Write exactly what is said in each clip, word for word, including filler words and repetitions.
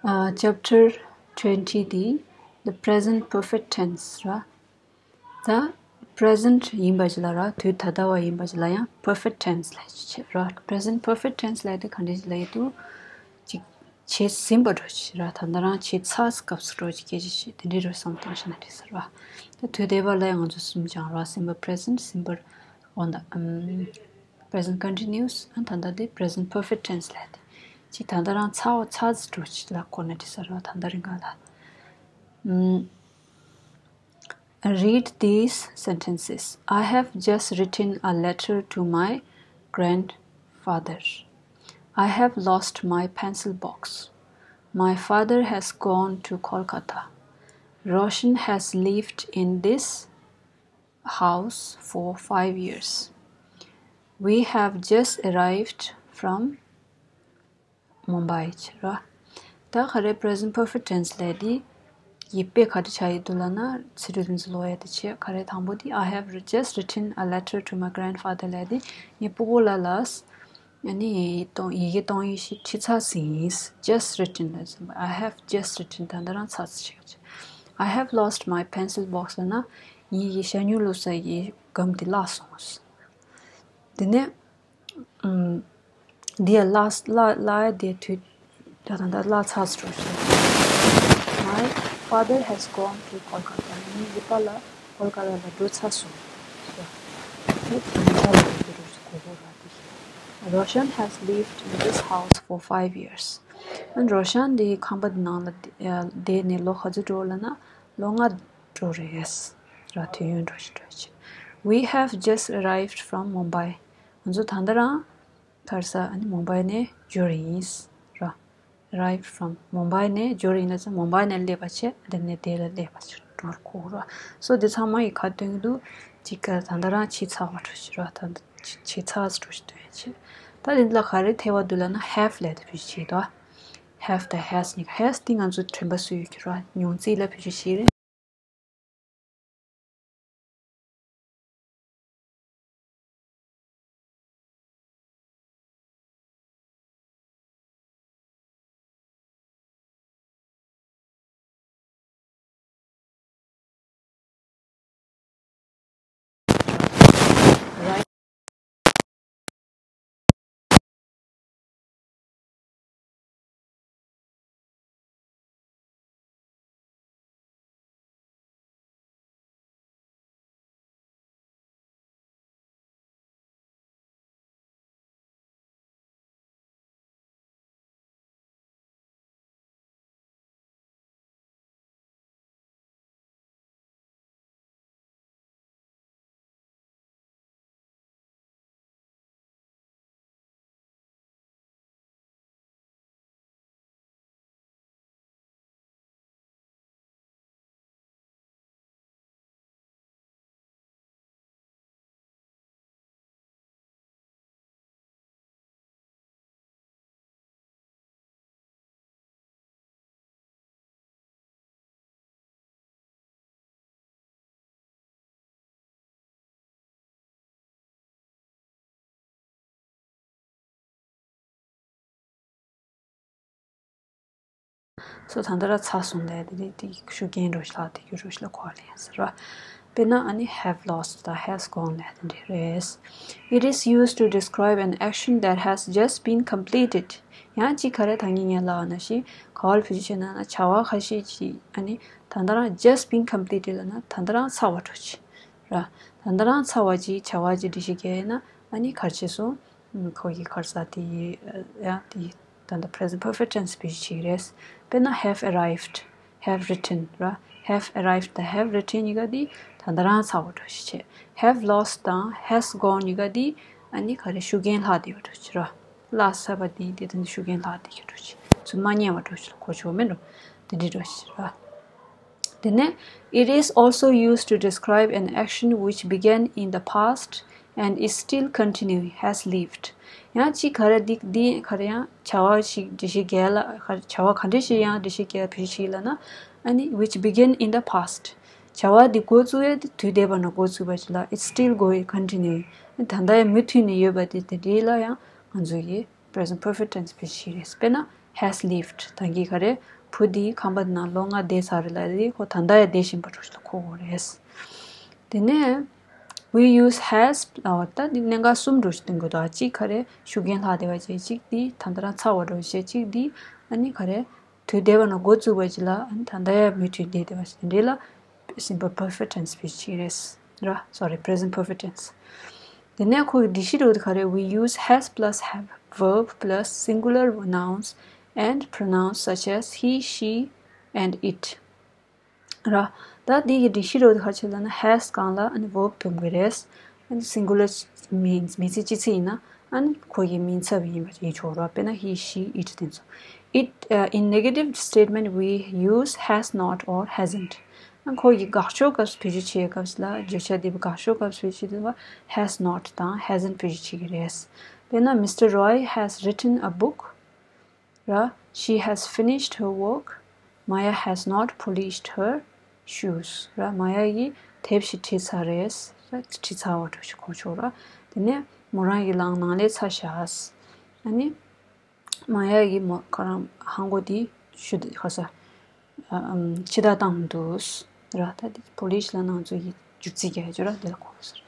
ཨ། Chapter twenty དེ་the present perfect tense ར། ད་present ཡིན་པ་ཅིག་ལ་ར། དུས་ད་ལྟ་བ་ཡིན་པ་ཅིག་ལ་ཡང་perfect tense ལབ་ཅིག་བྱེད་ར། Present perfect tense ལབ་དེ་ག་འདྲ་ཅིག་ལབ་ཡོད་དུས། ཅིག་བྱས་ཟིན་པ་འདྲ་ཅིག་ར། ད་ལྟ་རང་བྱས་ཚར་སྐབས་སུ་འདྲ་ཅིག་སྐད་ཆ་བཤད་དེ་འདྲའི་འདྲ་བསམ་བཏང་ཤེས་ན་འགྲིག་ས་ར། ད་དུས་འདས་པ་ལ་ཡང་ང་ཚོ་གསུམ་སྦྱང་ར། simple present, simple on the ཨམ། present continuous and ད་ལྟ་དེ་present perfect tense ལབ་དེ། ཅིག་ད་ལྟ་རང་ཚར་བ་ཚར་ཟིན་འདྲ་ཅིག་ལ་གོ་ན་འགྲིག་ས་ར། ད་ལྟ་རིང་ག་ལ། ཨམ། Read these sentences. I have just written a letter to my grandfather. I have lost my pencil box. My father has gone to Kolkata. Roshan has lived in this house for five years. We have just arrived from Mumbai བྱེད་རོ། ད་ག་རེ་present perfect tense ལབ་དེ། ཡིག་དཔེ་ག་འདྲ་ཆགས་ཡོད་འདུག་ལབ་ན། ཚིག་འབྲུ་དེ་ཚོ་ཀློག་ཡ་དེ་བྱེད། ག་རེ་དང་པོ་དེ། I have just written a letter to my grandfather ལབ་དེ། ངའི་སྤོ་བོ་ལགས་ལ། ཨ་ནི་ཡི་གེ་གཏོང་ཡིག་ཞིག་བྲིས་ཚར་ཟིན། Just written ལབ་ཟིན་པ། I have just written ད་ལྟ་རང་ཚར་ཟིན་བྱེད། I have lost my pencil box ལབ་ན། ངའི་ཡི་གེ་ཞ་སྨྱུག་བླུགས་ས་ཡི་སྒམ་དེ་བརླགས་སོང་། དེ་ནས། ཨམ། འདི་ཡ་བརླགས་བརླགས་བརླགས་ཡ་དེ་དུས་ད་ད་ད་བརླགས་ཚར་སོང་། My father has gone to Kolkata. ངའི་ཡིད་པ་ལ་ཀོལ་ཀ་ཏ་ལ་འགྲོ་ཚར་སོང་། དེ་དུས་ད་ལ་འགྲོ་གོ་གོ་ར་དེ། Roshan has lived in this house for five years. ཨ། Roshan འདི་ཁང་པ་འདི་ནང་ལ་བསྡད་ནས་ལོ་ག་ཚོད་འགྲོ་ལབ་ན། ལོ་ལྔ་འགྲོ་རེད། ར། དུས་ཡུན་འགྲོ་ཞིག་འགྲོ་ཞིག We have just arrived from Mumbai. ང་ཚོ་ད་ལྟ་རང་ག་རེ་ཟ། ཨ་ནི་མུམ་བྷའི་ནས་འབྱོར་ཡིན་ར། Arrived from མུམ་བྷའི་ནས་འབྱོར་ཡིན་ལབ་ཙང་། མུམ་བྷའི་ནས་སླེབས་པ་བྱས། དེ་ནས་དེ་ལ་སླེབས་པ་བྱས་འགྲོ་གོ་ར། So དེ་ཚང་མ་ཡི་ག་སྟོན་གྱི་འདུག་ཅིག་ག་ད་ལྟ་རང་བྱས་ཚར་བ་འདྲ་ཞིག་ར། ད་ལྟ་བྱས་ཚར་འགྲོ་ཞིག་སྟོན་བྱས། ད་དེ་ལ་ག་རེ་ཐེ་བ་འདུག་ལབ་ན། have ལབ་དེ་བེད་སྤྱོད་བྱེད་དོ། Have དང་has གཉིས་ཀ། has དེ་ང་ཚོ་དྲན་པ་གསོ་ཡུལ་གྱི་ར། ཉུང་ཚིག་ལ་བེད་སྤྱོད་བྱེད་རེད། So ད་ལྟ་ར་ཚར་སོང་ལས་དེ་དེ་ཤུགས་རྐྱེན་འགྲོ་ཞིག་ལ་དེ་རྒྱུ་རུ་ཞིག་ལ་གོ་བ་ལེན་ཟེར་བ། དཔེར་ན་ཨ་ནི་have lost དང་has gone ལས་དེ་འདྲ་རེད། It is used to describe an action that has just been completed. ཡང་གཅིག་ག་རེ་ད་ངས་ངས་ལབ་པ་ནང་བཞིན་ག་བ་ལ་བེད་སྤྱོད་བྱེད་ན་ན། བྱ་བ་ཁ་ཤས་ཅིག་ཨ་ནི་ད་ལྟ་རང་just been completed ལབ་ན་ད་ལྟ་རང་ཚར་བ་འདྲ་ཅིག་ར། ད་ལྟ་རང་ཚར་བ་ཅིག་བྱ་བ་ཅིག་འགྲེལ་བཤད་རྒྱག་ཡིན་ན་ཨ་ནི་ག་རེ་བྱས་སོང་། ཁོ་གི་ག་རེ་ཟ་དེ་ཡང་དེ་ད་ལྟ་present perfect tense བེད་སྤྱོད་བྱེད་ཀྱི་རེད། དཔེར་ན་have arrived, have written ར། Have arrived དང་have written གཉིས་ཀ་དེ་ད་ལྟ་རང་ཚར་བ་འདྲ་ཞིག་བྱས། Have lost དང་has gone གཉིས་ཀ་དེ་ཨ་ནི་ག་རེ་ཤུགས་རྐྱེན་ལྷག་བསྡད་པ་འདྲ་ཞིག་ར། བརླགས་ཚར་བ་དེ་དེ་དང་ཤུགས་རྐྱེན་ལྷག་བསྡད་ཀྱི་འདྲ་ཞིག་ཚུར་མ་རྙེད་པ་འདྲ་ཞིག་ལ་གོ་ཆོག་མེད་འགྲོ། དེ་འདྲ་འདྲ་ཞིག་ར། དེ་ནས། It is also used to describe an action which began in the past and is still continuing, has lived. ཡང་གཅིག་ག་རེ་འདི་འདི་ག་རེ་ཡང་བྱ་བ་ཞིག་འགྲེལ་བཤད་རྒྱག་ལ། བྱ་བ་ག་འདྲ་ཞིག་ཡང་འགྲེལ་བཤད་རྒྱག་བེད་སྤྱོད་ལབ་ན། ཨ་ནི་which began in the past བྱ་བ་འདི་འགོ་བཙུགས་ཡ་དེ་དུས་འདས་པ་ནས་འགོ་བཙུགས་པ་ཞིག་ལ། It's still going, continuing. ད་ལྟ་ཡང་མུ་མཐུད་ནས་ཡོད་པ་དེ་དེ་འདྲ་ལ་ཡང་ང་ཚོ་གིས་present perfect tense བེད་སྤྱོད་བྱེད་ཀྱི་རེད། དཔེར་ན། has lived. ད་གིན་ག་རེ། བུ་འདིས་ཁང་པ་འདི་ནང་ལོ་ལྔ་བསྡད་ཚར་རེད་ལབ་དེ་ཁོ་ད་ལྟ་ཡང་བསྡད་བཞིན་པ་འདྲ་ཞིག་ལ་གོ་དགོས་རེད། དེ་ནས་we use has ལབ་པ་ད་འདི་གནད་འགག་གསུམ་འདྲ་ཞིག་སྟོན་གྱི་འདུག་གཅིག་ག་རེ། ཤུགས་རྐྱེན་ལྷག་བསྡད་པ་བྱས། གཅིག་འདི་ད་ལྟ་རང་ཚར་བ་འདྲ་བྱས། གཅིག་འདི་ཨ་ནི་ག་རེ། དུས་འདས་པ་ནང་འགོ་བཙུགས་པ་ཅིག་ལ་ཨ་ནི་ད་ལྟ་ཡང་མུ་མཐུད་བསྡད་བསྡད་པ་ཞིག་དེ་འདྲ་ལ་simple perfect tense བེད་སྤྱོད་བྱེད་ཀྱི་རེད། ར། sorry, present perfect tense. དེ་ནས་ཁོ་གི་སྒྲིག་གཞི་འདྲ་བོ་དེ་ག་རེ། we use has plus have verb plus singular nouns and pronouns such as he, she and it. ར། ད་འདི་གི་སྒྲིག་གཞི་འདྲ་བོ་དེ་ག་རེ་བྱེད་ལབ་ན་has སྒང་ལ་ཨ་ནི་verb སྡོམ་གྱི་རེད། ཨ་ནི་singular མིང་མིང་ཚིག་སྤྱི་ཚིག་ཡིན་ན་ཨ་ནི་ཁོ་གི་མིང་ཚབ་ཡིན་པ་ཡིན་ཆོག་ར། དཔེར་ན་he, she, it དེ་ཚོ། it uh, in negative statement we use has not or hasn't. ཨ་ཁོ་གི་དགག་ཕྱོགས་སྐབས་སུ་བེད་སྤྱོད་བྱེད་སྐབས་ལ་བརྗོད་བྱ་འདི་དགག་ཕྱོགས་སྐབས་སུ་བེད་སྤྱོད་བྱེད་དུས་has not དང་hasn't བེད་སྤྱོད་བྱེད་ཀྱི་རེད། དཔེར་ན་Mister Roy has written a book. ར། She has finished her work. Maya has not polished her shoes. ར། མ་ཡ་གིས་དེབ་ཞིག་བྲིས་ཚར་རེད། ར། བྲིས་ཚར་བ་འདྲ་ཞིག་གོ་ཆོག་ར། དེ་ནས་མོ་རང་གིས་ལངས་ནང་ལས་ཚར་བཞག་ཨ་ནི་མ་ཡ་གིས་མོ་ཁོ་རང་ཧང་གོ་དེ་ཞུ་དེ་ཁ་ས་ཕྱི་ད་བཏང་འདུག་ར། ད་དེ་polish ལ་ནང་ཚོ་ཡི་སྒྱུར་རྩིས་རྒྱག་ཡ་ཅོ་ར་དེ་ལ་གོ་ས།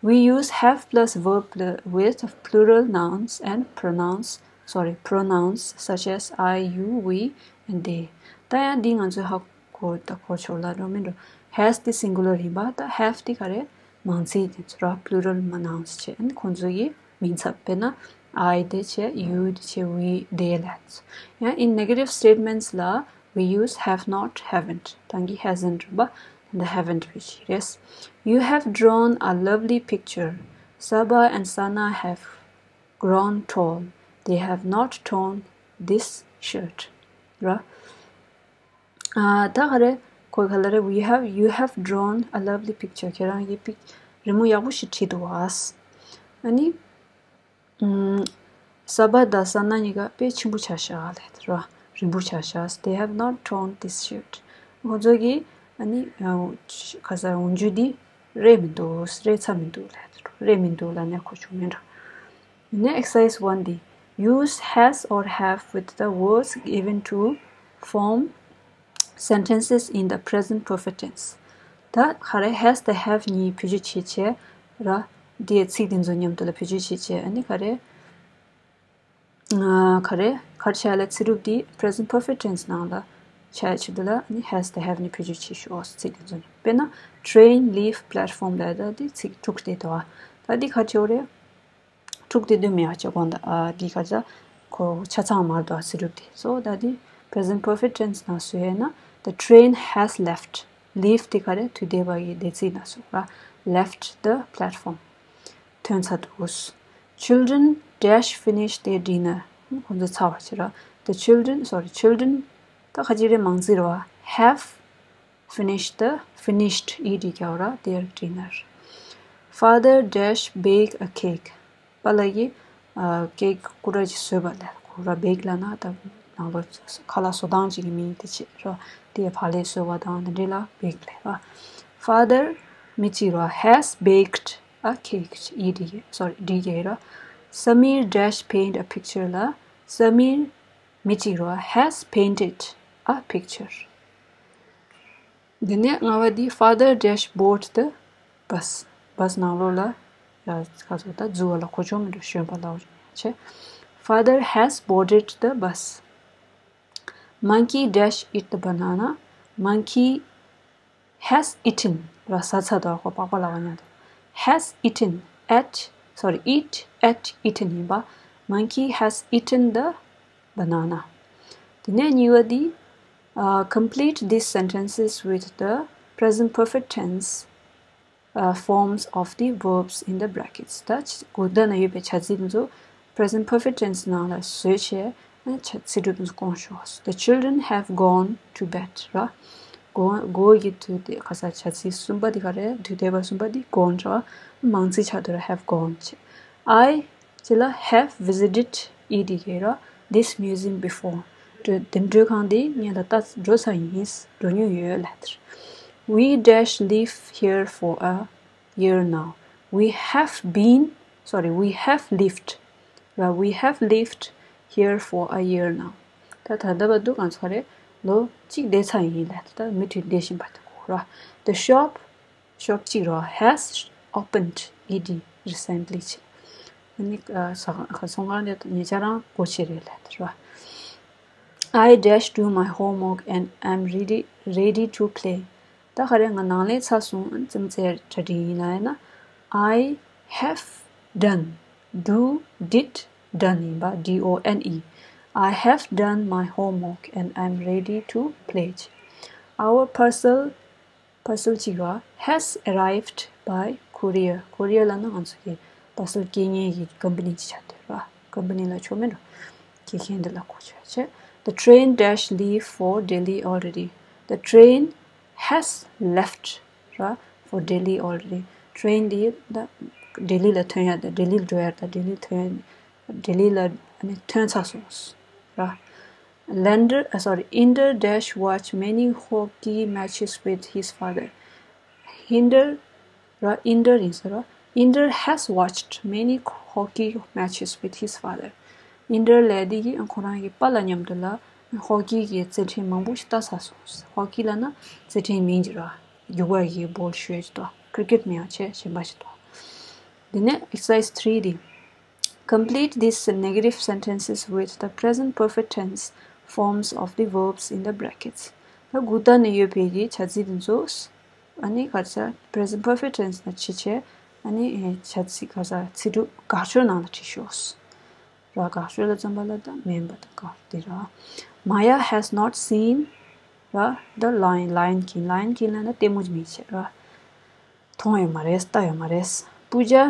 We use have plus verb pl- with plural nouns and pronouns, sorry, pronouns such as I, you, we and they. ད་ཡང་འདི་ང་ཚོས་ཧ་གོ་ད་གོ་ཆོག་ལ་འགྲོ་མི་འགྲོ། has དེ་singular ཡིན་པ། ད་have དེ་ག་རེ། མང་ཚིག་དེ་ཚོ་ར། plural nouns བྱས་ཨ་ནི་ཁོང་ཚོ་ཡི་མིང་ཚབ། དཔེར་ན་I དེ་བྱས། you དེ་བྱས། we they ལབ་ཡ། In negative statements ལ we use have not, haven't དང་གི་hasn't རེད་པ། དེ་འདྲ་haven't བེད་སྤྱོད་རེད། You have drawn a lovely picture. Saba and Sana have grown tall. They have not torn this shirt. ར། ཨ་ད་ག་རེ། ཁོ་ག་ལ་རེ། we have, you have drawn a lovely picture. ཁྱེད་རང་གིས་པིག་རི་མོ་ཡག་པོ་ཞིག་བྲིས་འདུག་ཨ། ཨ་ནི། ཨུམ། སཱ་བྷ་དང་ས་ན་གཉིས་ཀ་དཔེ་ཆེན་པོ་ཆགས་ཤག་ལབ་ར། རིང་པོ་ཆགས་ཤག They have not torn this shirt. ཁོ་ཚོ་གིས་ཨ་ནི་ཁ་ས་འོན་ཇུ་འདི་རེད་མི་འདུག་རེད་ཚར་མི་འདུག་ལབ་ར། རེད་མི་འདུག་ལབ་ནས་གོ་ཆོག་མེད་འགྲོ། ནས་exercise one འདི། Use has or have with the words given to form sentences in the present perfect tense. ད་ག་རེ། has དང་have གཉིས་བེད་སྤྱོད་བྱེད་བྱས་ར། འདིའི་ཚིག་འདི་ཚོ་མཉམ་དུ་ལ་བེད་སྤྱོད་བྱེད་བྱས་ཨ་ནི་ག་རེ། ཨ་ག་རེ། ག་རེ་བྱས་ལ་ཚིག་གྲུབ་འདི་present perfect tense ནང་ལ་བྱས་ཆེད་དུ་ལ་ཨ་ནི་has དང་have གཉིས་བེད་སྤྱོད་བྱེད་ཤོག་ཚིག་འདི་ཚོ་ནི། དཔེར་ན་train, leave, platform ལབ་ད་འདི་ཚིག་དྲུག་བསྡད་འདུག་ད་འདི་ག་རེ་བྱེད་རེད། དྲུག་དེ་དུས་མེད་པ་བྱེད་དགོངས་དག་ཨ་འདི་ག་ཚ་ཁོ་ཆ་ཚང་མར་འདུག་ཚིག་གྲུབ་དེ། So ད་འདི་present perfect tense ནང་བཟོས་ཡོད་ན། The train has left. Leave དེ་ག་རེ། དུས་འདས་པ་ཡི་འདས་ཚིག་ནང་བཟོས་ར། Left the platform. ཐོན་ཚར་འདུག Children dash finish their dinner. ཁོང་ཚོ་ཚར་བ་བྱེད་ར། The children, sorry, children ད་ཁ་ཅིག་རེ་མང་ཚིག་རེད་བ། Have finished the, finished ed རྒྱག་ར། Their dinner. Father dash bake a cake. པཱ་ལགས་ཀྱིས་ཨ་ཀེག་སྐུ་འདྲ་ཅིག་བཟོས་པ་ལས། སྐུ་འདྲ་བེག་ལབ་ན་ད་ནང་ལོགས་ཁ་ལག་བཟོ་སྟངས་ཅིག་གི་མིང་དེ་བྱས་ར། དེ་ཕ་ལས་བཟོས་པ་དང་དེ་འདྲ་ལ་བེག་ལབ་ར། Father མི་གཅིག་ར། Has baked a cake. ed རྒྱག་ར། Samir dash paint a picture ལ། Samir མི་གཅིག་ར། Has painted a picture. དེ་ནས་ལྔ་པ་འདི། Father dash board the bus. བྷ་སི་ནང་ལོགས་ལ་ཡ་ཁ་སོ་ད་འཛུལ་བ་ལ་གོ་ཆོག་མི་འདུག་ཞོན་པ་ལ་འོ་བྱས། Father has boarded the bus. Monkey dash eat the banana. Monkey has eaten ར། ཟ་ཚར་འདུག་ཁོ་པགས་པ་ལ་བ་ཉལ་འདུག Has eaten at, sorry, eat at eaten ཡིན་པ། Monkey has eaten the banana. དེ་ནས་གཉིས་པ་འདི། Uh, complete these sentences with the present perfect tense uh, forms of the verbs in the brackets. ད་གུ་ད་ན་ཡོད་པའི་བྱ་ཚིག་འདི་ཚོ་present perfect tense ནང་ལ་བཟོས་བྱས་ཨ་ནི་བྱ་ཚིག་གྲུབ་འདི་ཚོ་སྐོང་ཤོག The children have gone to bed ར། གོ་གོ་གི་དུས་དེ་ག་ས་བྱ་ཚིག་གསུམ་པ་འདི་ག་རེ། དུས་འདས་པ་གསུམ་པ་འདི་gone ར། མང་ཚིག་ཆགས་འདུག་ར། Have gone བྱས། I ཅི་ལ་have visited ed རྒྱག་ར། This museum before འགྲོ་འདེམས་སྒྲོལ་ཁང་འདི་ངས་ད་ལྟ་འགྲོ་ཚར་ཡིན། འགྲོ་མྱོང་ཡོད་ལབ་དེར། We dash live here for a year now. We have been, sorry, we have lived ར། We have lived here for a year now. ད་ད་ལྟ་བར་དུ་ང་ཚོ་རེ་ལོ་གཅིག་བསྡད་ཚར་ཡིན་ལབ། ད་མུ་མཐུད་བསྡད་བཞིན་པ་དེ་གོ་ར། The shop, shop གཅིག་ར། Has opened, ed, recently བྱས། ཨ་ནི་ཨ་ཟ་ཁང་ཟ་ཁང་དེ་ཉེ་ཆར་རང་སྒོ་ཕྱེ་རེད་ལབ་དེ་ར། I dash do my homework and I'm ready, ready to play. ད་ག་རེ་ང་ནང་ལས་ཚར་སོང་། རྩེད་མོ་རྩེ་གྲ་སྒྲིག་ཡིན་ལབ་ཡིན་ན། I have done, do, did, done ཡིན་པ། D O N E. I have done my homework and I'm ready to play. Our parcel, parcel གཅིག་ར། Has arrived by courier. Courier ལབ་ན་ང་ཚོ་གི་parcel སྐྱེལ་མཁན་གྱི་company གཅིག་ཆགས་བསྡད་ར། company ལབ་ཆོག་མིན་འགྲོ། སྐྱེལ་མཁན་དེ་ལ་གོ་ཆོད་བྱས། The train dash leave for Delhi already. The train has left ར། for Delhi already. train འདི་ད་ལྡི་ལི་ལ་ཐོན་ཡ། ད་ལྡི་ལི་ལ་འགྲོ་ཡ། ད་ལྡི་ལི་ཐོན་ཡ། ལྡི་ལི་ལ་ཨ་ནི་ཐོན་ཚར་སོང་ར། Lander, uh, sorry, Inder dash watch many hockey matches with his father. Hinder ར། Inder ཡིན་ས་ར། Inder has watched many hockey matches with his father. Inder ལབ་དེ་གིས་ཁོ་རང་གི་པཱ་ལགས་མཉམ་དུ་ལ་ཧོ་ཀི་གི་རྩེད་འགྲན་མང་པོ་ཞིག་ལྟ་ཚར་སོང་། ཧོ་ཀི་ལབ་ན་རྩེད་འགྲན་མིང་ཅིག་ར། རྒྱུག་པ་གི་ball ཤོད་ཅིག་དང་cricket མིང་ཡང་བྱས་གཞན་པ་ཞིག་དང་། དེ་ནས་exercise three འདི། Complete these negative sentences with the present perfect tense forms of the verbs in the brackets. ད་གུ་ད་ནས་ཡོད་པའི་གི་བྱ་ཚིག་འདི་ཚོ། ཨ་ནི་ག་རེ་ཟེར། present perfect tense ནང་བྱེད་བྱས། ཨ་ནི་ཨེ་བྱ་ཚིག་ག་རེ་ཟེར། ཚིག་གྲུབ་དགག་ཕྱོགས་ནང་ལ་བྲིས་ཤོག་ར། དགག་ཕྱོགས་ལ་བརྩམས་པ་ལ་ད་མིན་པ་དང་དགག་དེ་ར། Maya has not seen ར། The Lion, Lion King, Lion King ལབ་ན་ལྟད་མོ་གི་མིང་བྱས་ར། མཐོང་ཡོད་མ་རེད། ལྟ་ཡོད་མ་རེད། Pooja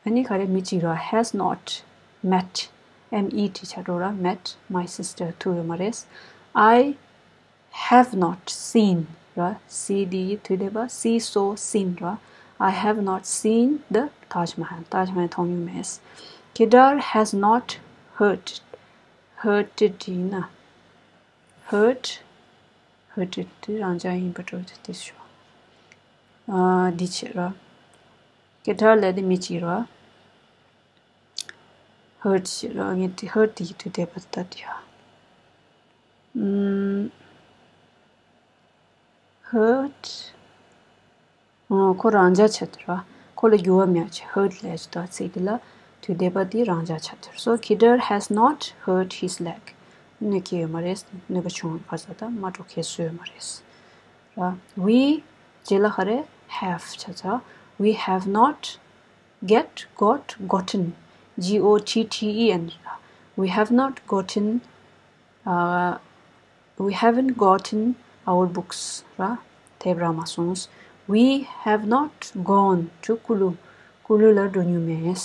ཨ་ནི་ག་རེ། མི་གཅིག་ར། has not met, M E T བྱ་འགྲོ་ར། met my sister ཐུག་ཡོད་མ་རེད། I have not seen ར། སི་འདི་ཡི་དུས་འདས་པ། སི་སོ་སིན་ར། I have not seen the Taj Mahal. ཏཱཇ་མ་ཧལ་མཐོང་མྱོང་མེད། Kedar has not heard, heard ཡིན་ན། heard, heard དེ་རང་འཇགས་ཡིན་པ་འགྲོ་དེ་དེ་ཤོ། ཨ་འདི་བྱེད་ར། Kedar ལབ་དེ་མི་གཅིག་ར། heard བྱེད་ར། ངས་དེ་heard དེ་ཡི་དུས་འདས་པ་ལྟ་དེ་ཡ། ཨུམ། heard ཨོ། ཁོ་རང་འཇགས་ཆགས་ཐུབ་ར། ཁོ་ལ་འགྱུར་བ་མེད་ཅེས་heard ལས་ཅི་ད་ཚིག་འདི་ལ་དུས་འདས་པ་འདི་རང་འཇགས་ཆགས་ཐུབ། So Kedar has not hurt his leg. གནོད་སྐྱེལ་ཡོད་མ་རེད། གནོད་པ་བྱུང་བ་ས་ད་མ་འགྲོ་ཁེལ་བཟོས་ཡོད་མ་རེད་ར། We རྗེས་ལ་ག་རེ། have ཆགས་ཚར། We have not get, got, gotten, G O T T E N ར། We have not gotten, uh, we haven't gotten our books ར། དེབ་རག་མ་སོང་། We have not gone to Kulu. ཀུ་ལུ་ལ་འགྲོ་མྱོང་མེད།